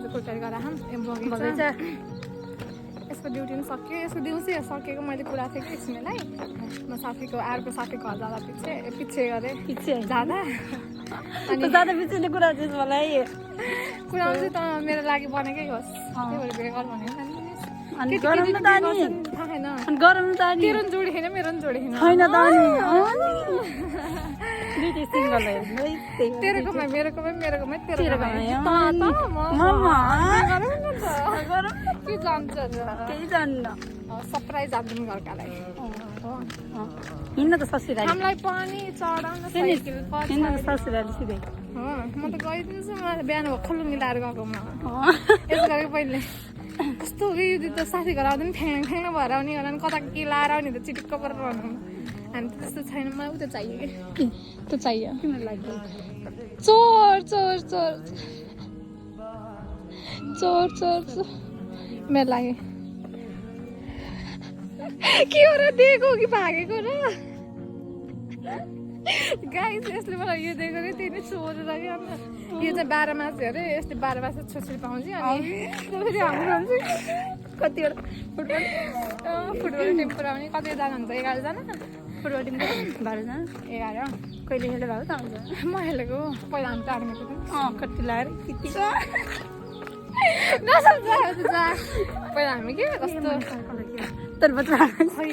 तो खुट्टाले गर्दा हम बगैँचा यसको ड्युटी पनि सक्यो यसको दिउँसै सकेको मैले कुरा थिएँ कि एकछिनलाई म साथीको अर्को साथीको घर जाँदा पछि गरेँ पछि जाँदा अनि जाँदा पछिले कुरा चाहिँ मलाई कुरा चाहिँ त मेरो लागि बनेकै होस् त्यही भएर बेगर भनेको अनि गरम त नि थाहा छैन अनि गरम त नि तेरो पनि जोडी छैन मेरो पनि जोडी छैन छैन त नि दुईटै सिङ्गल हो तेरोकोमा मेरोकोमा मेरोकोमा तेरोकोमा के जान्छ केही जान्न सरप्राइज हालिदिउँ घरकालाई हिँड्न त ससुराली हामीलाई पनि चढाउन साइकल हिँड्न त ससुराली सिधै म त गइदिन्छु मलाई बिहान भर्खर लुङ्गी लाएर गएको म यसो गरेको पहिले कस्तो हो कि यो त साथी घर आउँदा पनि ठ्याङ ठ्याङ भएर आउने होला नि कता के लाएर आउने त चिटिक्क परेर भन्नु हामी त त्यस्तो छैन मलाई उता चाहियो कि त्यो चाहियो तिम्रो लागि चोर चोर चोर चोर चोर चोर मेरो लागि के हो र दिएको कि भागेको र गाइस यसले मलाई यो दिएको कि त्यही नै चोरेर कि अन्त यो चाहिँ 12 मास अरे यस्तै 12 मास छोरी पाउँछ अनि फेरि हाम्रो हुन्छ कतिवटा फुटबल टिम पुऱ्याउने कतिजना हुन्छ 11 जना फुटबल टिम 12 जना 11 कहिले खेल्दै भएको त हुन्छ म खेलेको पहिला हामी टाढेको कति लगाएर नसम्झ पहिला हामी के कस्तो तर बच्चा खै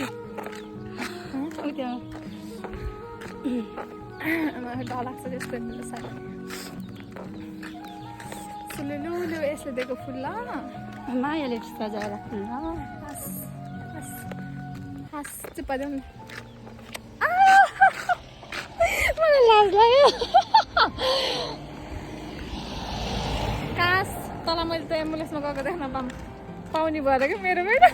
डर लाग्छ त्यस्तो मिल्छ सुलुलुलु यसले दिएको फुल ल मायाले सजाएर हाँस चुप्पा देऊ न मलाई लाज लाग्यो कास तल मैले त एम्बुलेन्समा गएको देख्न पाउने भएर कि मेरो बेटा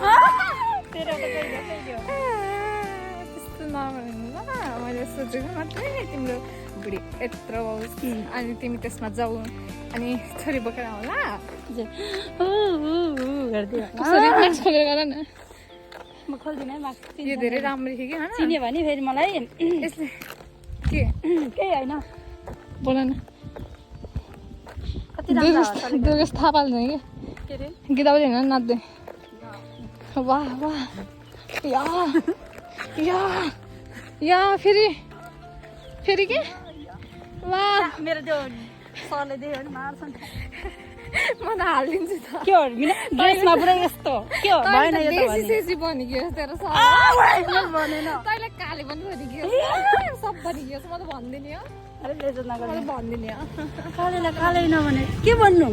त्यस्तो नभने ल मैले सोचेको मात्रै तिम्रो बुढी यत्रो होस् अनि तिमी त्यसमा जाऊ अनि छोरी बोकेर होला खोलेर गर न म खोल्दिनँ यो धेरै राम्रो थियो कि चिन्यो भने फेरि मलाई यसले के केही होइन बोल न कति राम्रो दुर्गेश थाहा पाल्दैन कि के अरे गीत आउँदैन नाच्दै वाह वाह या या या फेरि फेरि के वाह मेरो त्यो सरले देख्यो भने मार्छन् म त हालिदिन्छु त के हो ड्रेसमा पुरा यस्तो के हो भएन यो त सेसी बनियो तेरो भनेन तैँले काले पनि बनियो सब बनियो म त भन्दिनँ हो अरे बेइज्जत नगर्नु म त भन्दिनँ हो काले नभने के भन्नु